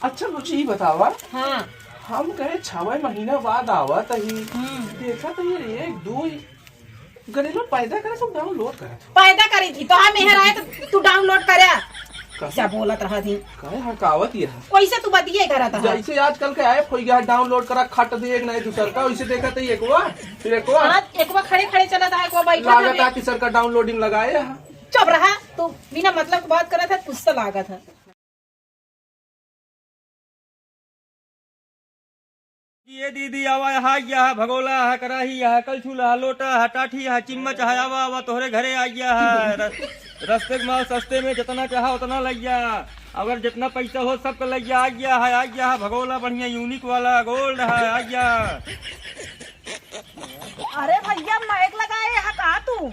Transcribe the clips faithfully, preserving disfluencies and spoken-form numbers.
अच्छा बुची, ई बतावा। हाँ। हम कहे छवे महीना बाद आवत ही। हम्म। देखा तो ये एक दो गरेलो पैदा करे, सब download करत हो। पैदा करी थी, तो हम यहाँ आए तो तू download करे। कैसे? क्या बोलत रहा थी? काहे हकावत ये है? वैसे तू बतिये करत रहा। जैसे आजकल के ऐप हो गया, download करा, खट दे एक नहीं दूसर का, वैसे देखा तो एक हुआ, फिर एक हुआ। हाँ, एक हुआ खड़े खड़े चला था, एक हुआ बैठा था। लागत है कि सर का downloading लगाए है। चुप रहा, तू बिना मतलब की बात करत है, तुझसे लागत है। ये दीदी आवा, हा, यह भगोला, हा, कराही, हा, कलछुल, हा, लोटा, हा, टाठी, हा, चिम्मच, हा, आवा, आवा, तोहरे घरे आ गया है। रस-, रस्ते के माल सस्ते में जितना चाहा उतना लइया। अगर जितना पैसा हो सबका लइया, आ गया है, आ गया है, भगोला बढ़िया unique वाला gold है, आ गया। अरे भैया, mic लगाए है का तू?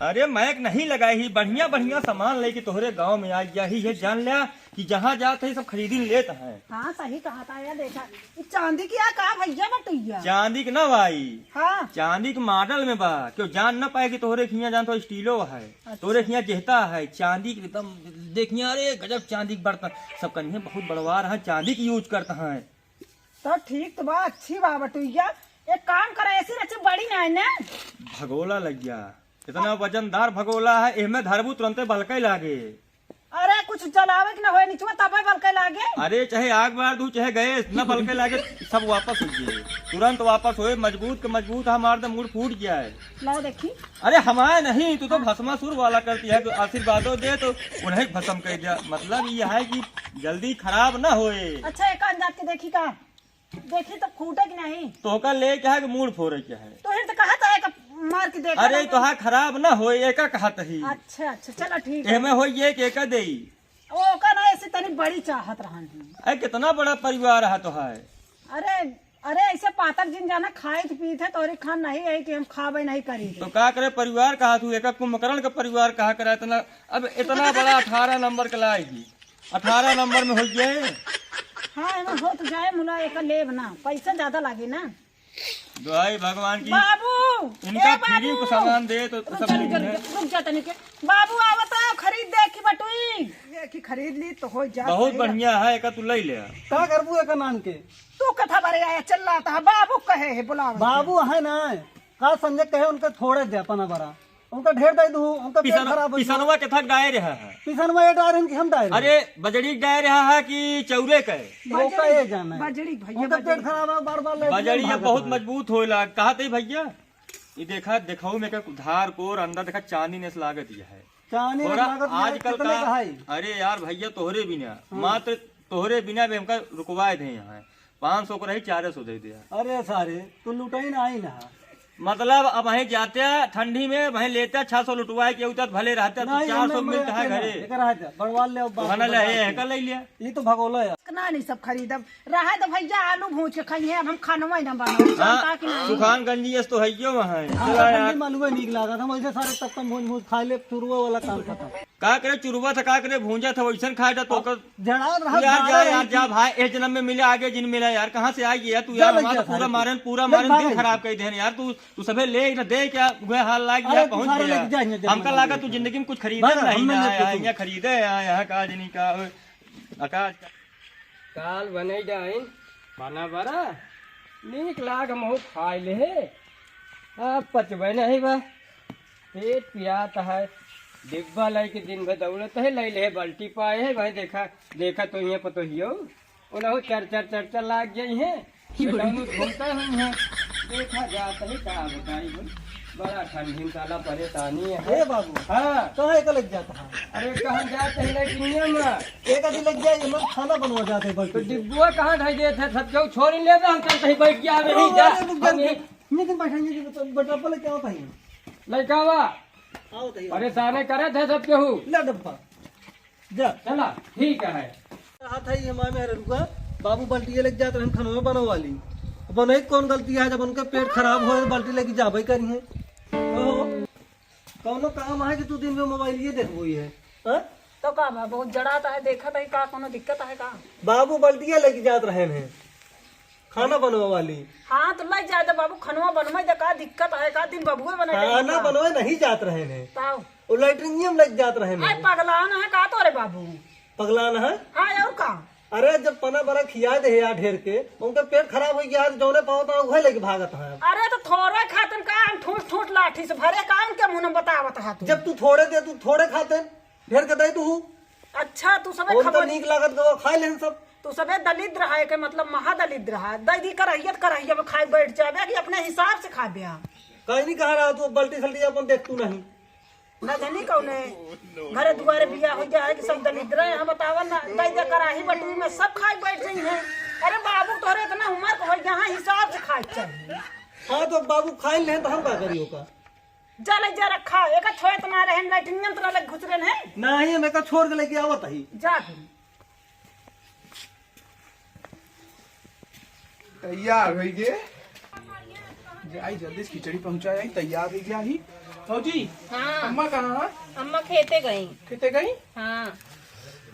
अरे mic नहीं लगाए ही, बढ़िया बढ़िया सामान लेके तोहरे गांव में आ गया ही, ये जान लिया। कि जहाँ जात है सब खरीदिन लेत हैं। हाँ, सही कहा था यार, देखा। ई चांदी की आ का भैया बटुइया? चांदी के ना भाई। हाँ। चांदी के model में बा, क्यों जान ना पाए कि तोहरे खिया जान तो स्टीलो है, अच्छा। तोहरे खिया जेहता है, चांदी के एकदम देखिए, अरे गजब चांदी के बर्तन, सब कन्हे बहुत बड़वार है, चांदी की use करता है। तो ठीक तो बा, अच्छी बा बटुइया। एक काम करे, ऐसी रची बड़ी ना है ना? भगोला लग गया, इतना वजनदार भगोला है, एहमे धरबू तुरंते बलके लागे। अरे, कुछ जलावे के ना होए निचवा, तबे बलके लागे। अरे, चाहे आग बार दू, चाहे गैस, ना बलके लागे, सब वापस हो जाए, तुरंत वापस होए। मजबूत के मजबूत, हमार तो मूड़ फूट गया है। लाओ देखी। अरे, हमारे नहीं, तू तो भस्मासुर वाला करती है, तो आशीर्वादो दे तो उन्हें भस्म कर दिया। मतलब ये है कि जल्दी खराब ना होए। अच्छा, एक अंदाज के देखी का? देखी तो फूटे कि नहीं? तोहका ले के है कि मूड़ फोड़े के है? तोहिर तो कहत है कि मार के देखा अरे, नहीं। तोहार खराब ना होए, एका कहत ही। अच्छा, अच्छा, चलो ठीक है। एमे होई ये कि एका देई। ओका ना, ऐसे तनी बड़ी चाहत रहन ही। अरे, कितना बड़ा परिवार है तोहार। अरे, अरे, ऐसे पातर जिन जाना खाइत पीत है, तोहरे खान नहीं है कि हम खाबे नहीं करी। तो का करे परिवार कहा तू, एका कुंभकर्ण का परिवार कहा करे इतना, अब इतना बड़ा अठारह नंबर के लाएगी। अठारह नंबर में हो गए। हाँ, एमे हो तो जाए मुला, एक लेब ना, पैसा ज्यादा लागे ना। दुहाई भगवान की। बाबू, इनका ए बाबू। Free को सामान दे तो रुक सब जा, रुक जा, लेंगे। रुक जा, रुक जा तनिक। बाबू आवत है, खरीद देखी बटुई। देखी खरीद ली तो हो जा, बहुत सही है। बढ़िया है, एका तू ले ले। का करबू एका नान के? तू कथा बारे आया, चिल्लाता है, बाबू कहे है, बुलावे। बाबू है ना, का संजय कहे उनके थोड़े दे अपना बड़ा। उनका ढेर दे दू, उनका पेट पिसन-, खराब हो जाए। पिसनवा के थक डाय रहा है। पिसनवा ये डाय रहन कि हम डाय रहे? अरे, बजड़ी डाय रहा है कि चौरे का है? तो ओका ये जाना है। बजड़ी भैया, उनका पेट बजड़ी। खराब है, बार-बार लेट बजड़ी में अब भागत बहुत है। मजबूत होए लाग। कहा थे भैया? ये देखा, देखाऊ में का धार कोर अंदर देखा चांदी ने से लागत ही है। चांदी ने थोड़ा लागत ही है, आजकल कितने का, का है? अरे यार भैया, तोहरे बिना, हाँ। मात्र तोहरे बिना भी हमका रुकवाए दे यहाँ। पाँच सौ को रही, चार सौ दे दिया। अरे सारे, तू लुटाई ना आई ना। मतलब, अब वहीं जाते हैं ठंडी में, वहीं लेते हैं छह सौ लुटवाए के उतर, भले रहते तो नहीं, चार सौ हमें मिलता है बड़ा घरे। एकर रहते, बड़वाल ले, अब तो बात है ना, ले, बड़वाल ये से। एकर ले लिया। ये तो भगोला है। ना, नहीं सब खरीदब। रहे तो भैया, आलू भूज के खाइए, अब हम खानवा ही ना बनाओ। हाँ, जानता कि नहीं? सुखानगंजी यस तो है यो वहाँ। हम चला तो यार। ठंडी में आलू नीक लागत, हम ऐसे सारे तब तक भूज भूज खा ले, चुरुआ वाला काम खत्म। का करे चुरुआ था, का करे भूंजा था, वैसन खाए था तो कर। जड़ा रहा, यार, जा, यार, जा भाई, ए जन्म में मिले, आगे जिन मिला यार, कहाँ से आ गया तू जा यार, ले हमारा जा तो पूरा सारे मारन, पूरा ले मारन, भाग दिन ले। खराब कर दे यार तू, तू सभे ले ना दे क्या, वह हाल लाग अरे गया, तू पहुंच सारे गया। लेके जा, यहाँ जब हमका मना लागा नहीं तू किया। जिंदगी में कुछ खरीदे भाग, नहीं हमने ना लेके आया, तू। यहाँ खरीदे आया, यहाँ का आज नहीं का, आकाश का। काल बने जाइन, बना बरा, नीक लाग महू खाए ले, अब पचबे नहीं बा। पेट पिरात है, डिब्बा लइके दिन भर दौड़त है, लइ ले बल्टी पाए है, भाई देखा, देखा तो ये पतोहियो, उनहु चर चर चर चर लाग गई है, बेटौनी घूमते हुई है, देखा जात है का बताई हो, बड़ा ठंडी में साला परेशानी है। ए बाबू, हाँ। कहाँ एका लग जाता है? अरे कहाँ जात है लेटरिनिया में? एका भी लग जाए, ये लोग खाना बनवा जाते हैं तो बल्टी से। डिब्बुआ कहाँ ढाई देत है, सब क्यों छोड़ ही लेता, हम चलते ही बैठ गया, अरे नहीं जा, अरे रुक जा, हम रुक जा। नहीं, नहीं, तुम बैठा, नहीं, नहीं, तुम बैठा, पहले क्या होता है? लड़का हुआ। आओ, बताइए। परेशान करे थे सब केहू। ले डब्बा। जा। चला, ठीक है। हाथ है ये हमारे में रुका। बाबू बाल्टी लेके जात रहन खनवा बनवा वाली। अब नहीं कौन गलती है, जब उनका पेट खराब हो तो बाल्टी लेके जाबे करी है। ओहो, कौनो काम है कि तू दिन में मोबाइल ये देखबो ही है? हाँ? तो का बा, बहुत जड़ात है, देखत है का, कौनो दिक्कत है का? बाबू बाल्टिया लेके जात रहन है। खाना बनवा वाली। हाँ, तो लग जाए तो बाबू, खनवा बनवाई दे, का दिक्कत है, का दिन बबुए बनाई दे खाना का? बनवाए नहीं जात रहे ने। ताऊ। वो लैट्रिनियम लग जात रहे ने। आय, पगलान है का तोरे बाबू? पगलान है? हाँ, और का? अरे, जब पना बरा खिया दे यार ढेर के, उनका पेट खराब होइ गया, आज जौने पावत है, उहे लेके भागत है। अरे, तो थोड़े खातन का हम ठूस ठूस लाठी से भरे, का उनके मुंह में बतावत है तू? जब तू थोड़े दे, तू थोड़े खातन, ढेर के दे तू। अच्छा, तू सबे उनका खबर नीक लागत गवा, खाए लेन सब। तू सबे दलिद्र है के मतलब महादलिद्र है। दे दी करहिया त करहिया में खाए बैठ जाबे कि अपने हिसाब से खाबे? कहीं नहीं कहा रहा तू, बल्टी सल्टी अपन देख तू नहीं। ना जानी कौने घरे दुआरे बिया हो जाए कि सब दलिद्र है। हम बतावा ना, दे दे कराही बटुई में सब खाए बैठ जाई है। अरे बाबू, तोहरे इतना उम्र हो, यहाँ हिसाब से खाए के चाहिए। हाँ, तो बाबू खाए लेन तो हम का करी ओका? जा ले जा रखा, एक छोए तो ना रहे, लैट्रिन में तो ना लग घुस रहे हैं। नहीं, हम एक छोड़ के लेके आवत ही। जा फिर। तैयार होइ गे। जाई जल्दी से खिचड़ी पहुंचा जाई, तैयार होइ गया ही। भौजी, हाँ। अम्मा कहाँ है? अम्मा खेते गई। खेते गई? हाँ।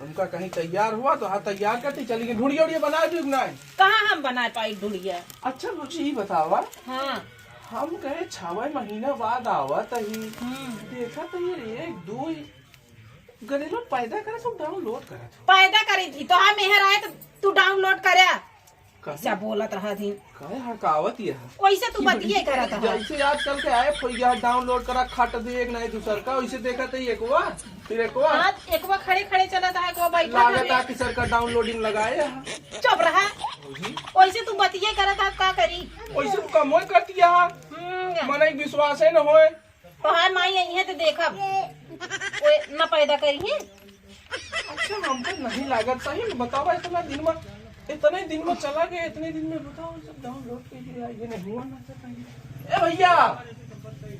हमका कहीं तैयार हुआ तो हाँ तैयार करती चली गई। ढुड़िया उड़िया बना दू कि नहीं? कहाँ हम बना पाई ढुड़िया? अच्छा भौजी, ये बतावा। हाँ। हम कहे छवे महीना बाद आवत ही। हम्म। देखा तो ये एक दो गदेलो पैदा करे सब डाउनलोड करत हो। पैदा करे थी तो हम मेहर आए तो तू डाउनलोड करे। कहे? क्या बोलत रहा थी? कहे हड़कावत ये है। वैसे तू बतिये करत रहा। जैसे आजकल के ऐप हो गया, डाउनलोड करा, खट दे एक नहीं दूसर का, वैसे देखा तो एकवा, फिर एकवा। हाँ, एकवा खड़े खड़े चलत है, एकवा बैठा लागत खड़े। है कि सरकार डाउनलोडिंग लगाए है। चुप रहा। भौजी। वैसे तू बतिये करत है, का करी? वैसे तू कमोए करती है। हम्म। मन एक विश्वास है न होए। तोहार माई आई है तो देखब। ओए, ना पैदा करी है। अच्छा, हमको नहीं लागत सही में, बतावा, इतना दिन में, इतने दिन में चला गया, इतने दिन में बताओ, सब डाउनलोड के लिए ये नहीं हुआ ना। ए भैया,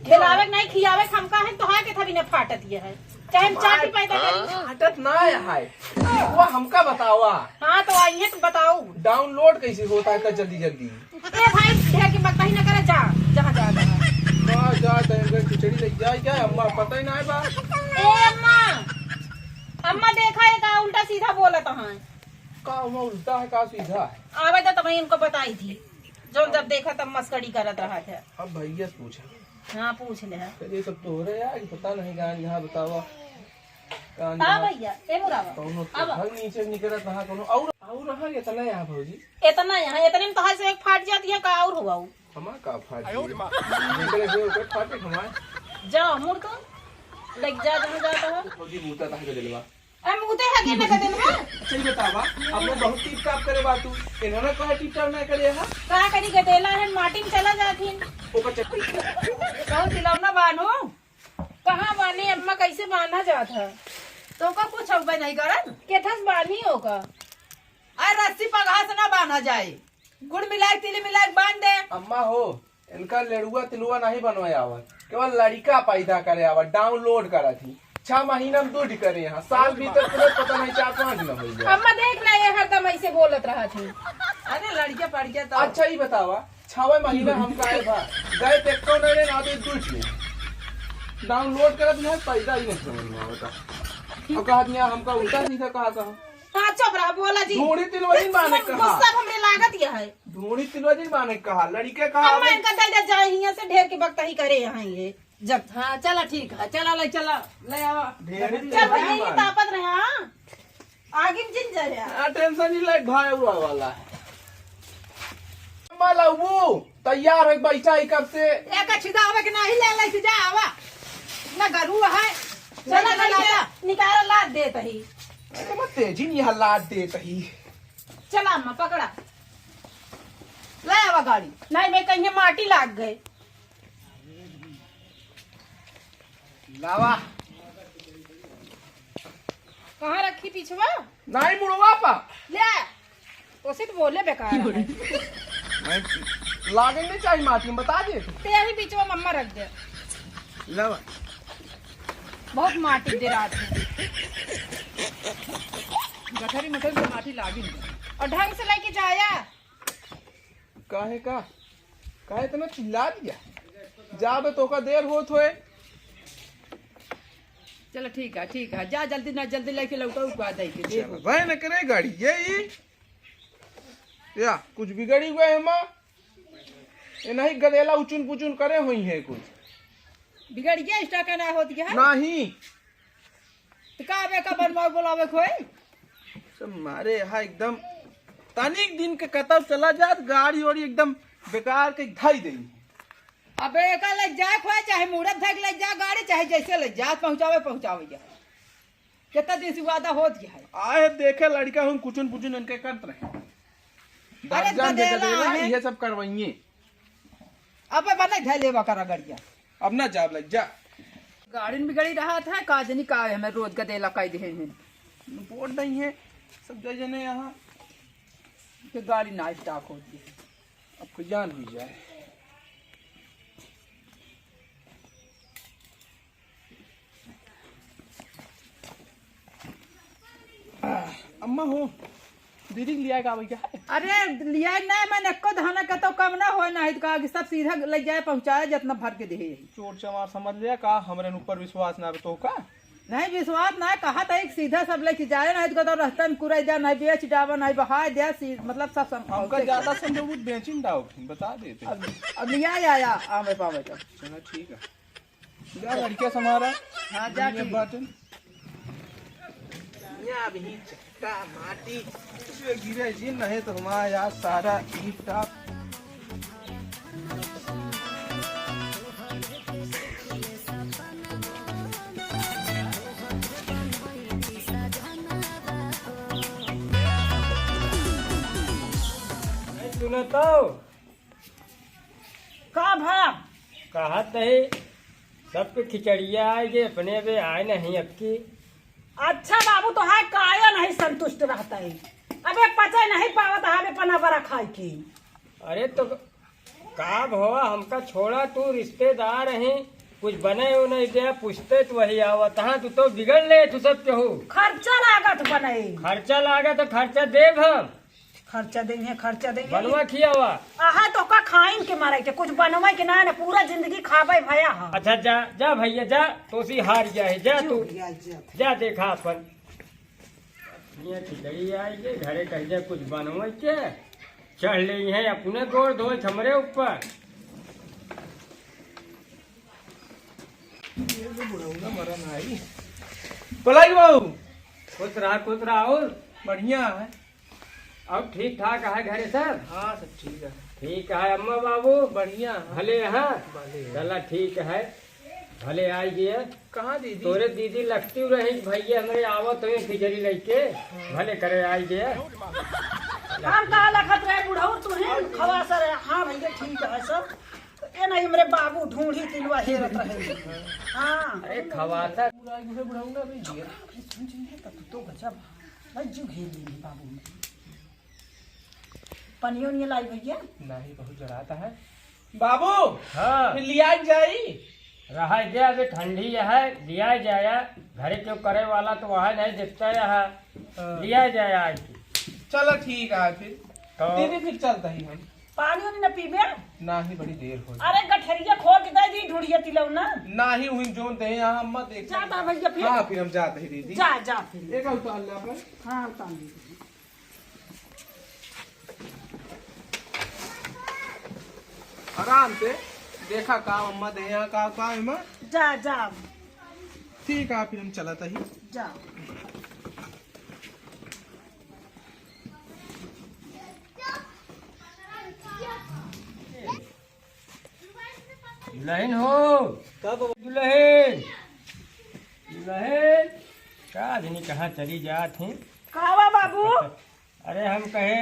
खिलावे के नहीं, खियावे के हमका है, तोहार के थवी ने फाटत ये है, चाहे हम चाटी पैदा करी। फाटत ना है, वो हमका बतावा। हाँ, तो आई है तो बताओ। डाउनलोड कैसे होता है इतना जल्दी जल्दी? ए भाई, ढेर की बकताही न करे, जा, जहाँ जा, जा। का जा, तैं खिचड़ी ले जाए क्या? अम्मा पता ही ना है बा। ए अम्मा, अम्मा देखा है का उल्टा सीधा बोलत हैं। का अम्मा उल्टा है, का सीधा है? आवे तो तब इनको बताई थी, जो जब देखा तब मस्करी करत रहा थे। अब भैया से पूछा। हाँ, पूछ ले। फिर ये सब तोहरे यार, पता नहीं कहाँ, यहाँ बतावा। का हाँ भैया, ए मुरावा, कौनो अब घर नीचे निकलत, यहाँ कौनो और, और रहा इतना यहाँ भौजी। इतना यहाँ, इतने में तो हाथ से एक फाट जाती है, का और हुआ उ? हमार का फाट आयो रे माँ। निकले से ओकर फाटे हमार। जाओ, मुड़ तो लग जा, जहाँ जाता है। भौजी, बूता ताहे के दिलवा। अरे, मुते है के ना के दिलवा? अच्छा, ये बतावा, अपने बहुत टिप टाप करे बा तू, इन्होंने कहे टिप टाप ना करे हा? का करी, गदेला है, माटी में चला जाथिन। ओकर चक्कर। बहुत दिलौना बानो। कहाँ बानी अम्मा, कैसे बांधा जात है? तो का कुछ अउबे नहीं करत? केथस बानी होगा। अरे रस्सी पगहा से ना बांधा जाए, गुड़ मिलाए, तिली मिलाए बांध दे। अम्मा हो, इनका लेड़ुआ तिलुआ नहीं बनवाए आवत, केवल लड़िका पैदा करे आवत, डाउनलोड करत ही। छह महीना में दूध करे यहाँ, साल बीतत तुरंत पता नहीं चार पाँच न हो जाए। अम्मा देख ना, ये हरदम ऐसे बोलत रहत ही। अरे लड़िका पड़िका तो। अच्छा ही बतावा, छवे महीना हमका आए भा, गए देखतो नहीं रे, ना तो दूध ले। डाउनलोड करत नहीं, पैदा ही नहीं समझ में आवता। अब कहा दिया हमका उल्टा सीधा कहा था। हाँ, चुप रहा, बोला जी। ढूंढी तिलवरी माने कहा। गुस्सा हमरे लागत यह है। ढूंढी तिलवरी माने कहा, लड़िके कहा अम्मा भाई। इनका दे दे जाए हियां से, ढेर के बकताही करे यहाँ ये। जब हाँ, चला ठीक है, चला ले, चला ले आवा। ढेर चल तिलवरी भाई, ये माने। तापत रहे, हाँ। आगे में जिन जा रहा। हाँ, टेंशन नहीं ले, भाई हुआ वाला है। अम्मा लाबू, तैयार है, बैठा ही कब से। एक छिदा आवे के नहीं ले, ले जा आवा। ना गरू है। चला, चला, चला, चला। निकाल लाद देत ही। अरे, मैं तेजी नहीं हलाद देत ही। चला अम्मा, पकड़ा। ले आवा गाड़ी। नहीं, मैं कहीं माटी लाग गए। लावा। कहाँ रखी पिछवा? नहीं, मुड़वा पा। ले। ओसे तो बोले बेकार है। नहीं, लागे नहीं चाहिए माटी में, बता दे। ते यही बीच में मम्मा रख दे। लावा। बहुत माटी दे रात में। गठरी मठरी से माटी लागी नहीं। और ढंग से लेके जाया। काहे का? काहे इतना चिल्ला दिया? जाबे तो का देर होत होए। चलो ठीक है, ठीक है, जा जल्दी ना, जल्दी लेके लौटा, उठवा दे के, देखो। चलो, वह न करे गाड़ी, ये ही। या, कुछ बिगड़ी हुआ है माँ? ये नहीं गदेला उचुन पुचुन करे हुई है कुछ। बिगड़ गया, इस टाका ना होती है? नहीं। तो का बे का बनवाओ, बोलावे कोई? तो मारे यहाँ एकदम तनिक दिन के कतौ चला जात, गाड़ी ओड़ी एकदम बेकार के धई देई। अबे एका ले जाए खोए, चाहे मूरत धक ले जा गाड़ी, चाहे जैसे ले जा, पहुँचावे, पहुँचावे जा। कितना दिन से वादा होत गया है। आए देखे लड़का हम कुचुन पुचुन इनके करत रहे। अरे दर्जन दे गदेला ददेला, है। ये सब करवाइए। अबे बने धै लेवा करा गड़िया। अब ना जाब लग जा। गाड़ी में बिगड़ी रहा था, का जनी का है, हमें रोज गदेला कह दे हैं। बोल रही है, सब जय जने यहाँ। कि गाड़ी ना स्टार्ट होती है। अब कोई जान हुई जाए। अम्मा हो, दीदी के लिया का भैया? अरे, लिया ना, मैंने एको धाना के तो कम ना होए, नहीं तो कहा कि सब सीधा ले जाए, पहुँचाए, जितना भर के दे। चोर चमार समझ लिया का, हमरे ऊपर विश्वास ना तो का? नहीं, विश्वास ना, कहा था एक सीधा सब लेके जाए, नहीं तो कहता रस्ता में कुराई जा, नहीं बेच डावा, नहीं बहाय दे, सी-, मतलब सब सम-, हमका ज्यादा समझो, वो बेचिन डाव, बता देते। अब, अब लिया आया, आवे पावे तो। चलो, ठीक है। जा लड़किया समारा। हाँ, जा दुनिया ठीक। बाटन। या भी चट्टा माटी। इसमें गिरे जी नहीं तो हमारा यार सारा ईटा। सुनत हो? का भा? कहत है, सबके खिचड़िया आए गे, अपने बे आए नहीं अबकी। अच्छा बाबू, तो हाय काया नहीं संतुष्ट रहता है। अबे पचे नहीं पावत है, अबे पना बड़ा खाए की। अरे तो का भवा, हमका छोड़ा, तू रिश्तेदार है, कुछ बने हो नहीं दे, पूछते तो वही आवत, हाँ, तू तो बिगड़ ले, तू सब केहू। खर्चा लागत बने। खर्चा लागत, खर्चा देब हम। खर्चा देंगे, खर्चा देंगे। बनवा खियावा। आहा, तो का खाइन के मारे के, कुछ बनवा के ना, ना, पूरा जिंदगी खाबे भया हा। अच्छा, जा, जा भैया, जा, तोसी हार गया है, जा जो तू। भैया, जा। जा, देखा अपन। ये खिचड़ी आई के घरे कह जा, कुछ बनवा के चढ़ ले है, अपने गोड़ धोए हमरे ऊपर। ये तो बुढ़ौना मरा नाही। पलाई बाबू। खुश रहा, खुश रहा। और? बढ़िया है। अब ठीक ठाक है घरे सब? हाँ, सब ठीक है। ठीक है, अम्मा बाबू? बढ़िया है। भले हैं? भले हैं। चला, ठीक है, भले आई गए। कहाँ दीदी? तोरे दीदी लगती रही कि भैया हमरे आवत हुए खिचड़ी लेके, हाँ। भले करे आई गए। हम का लखत रहे बुढ़ऊ, तू ही खवासर है। हाँ भैया, ठीक है सब। तो ए नहीं, हमरे बाबू ढूंढी तिलवा हेरत रहे। हाँ। अरे खवासर। बुढ़ऊ ना भी जिया। अरे सुन, सुन, ये तो, तू तो गजब। भाई जो घेर लेंगे बाबू में। पनियो नहीं लाई भैया? नहीं, बहुत जराता है। बाबू, हाँ। फिर लिया जाई? रहा दे, अबे ठंडी है, लिया जाया। घरे क्यों करे वाला तो वहाँ नहीं दिखता है, हाँ। लिया जाया आज की। चलो ठीक है फिर। तो दीदी फिर चलता ही हम। पानी उनी न पीबे? नाही, बड़ी देर हो गई। अरे गठरिया खोल के दे दी, ढूंढिया तिलौना। नाही, हुई जोन दे यहाँ, अम्मा देख। जाता भैया फिर। हाँ, फिर हम जाते ही दीदी। जा, जा फिर। एक उतार ले अपन। हाँ, उतार ले। आराम से देखा का अम्मा दे यहाँ का, का एमा। जा, जा। ठीक है, फिर हम चलत ही। जा। दुल्हन हो। का बाबा? दुल्हन। दुल्हन। का जनी कहाँ चली जात हैं? का बा बाबू? अरे हम कहे,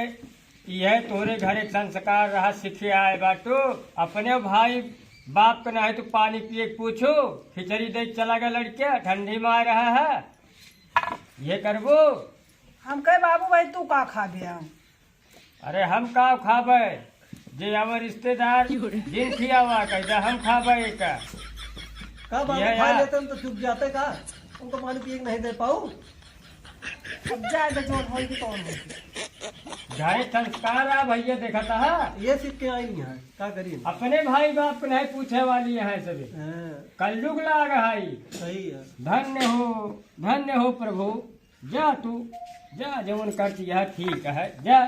यह तोरे घरे संस्कार रहा, सीखे आए बाटू। अपने भाई बाप के नाहीं तो पानी पिए के पूछू, खिचड़ी दे चला गया लड़के, ठंडी में आ रहा है, ये करबू? हम कहे, बाबू भाई, तू का खा दिया? अरे हम का खाबे, जे आवा रिश्तेदार, जिन खियावा, कहता हम खाबे का। का बाबू, ये खा यार। लेते हम तो चुप जाते का? उनको पानी पिए के नहीं दे पाऊ। अब जाए दे, जोन होई कि तौन होई। घरे संस्कार आ भैया, देखता है। ये सीख के आई नहीं है, का करी? अपने भाई बाप के नहीं पूछे वाली है सभी। हाँ। कलयुग लाग है। सही है। धन्य हो, धन्य हो प्रभु। जा तू, जा, जवन करती है ठीक है, जा।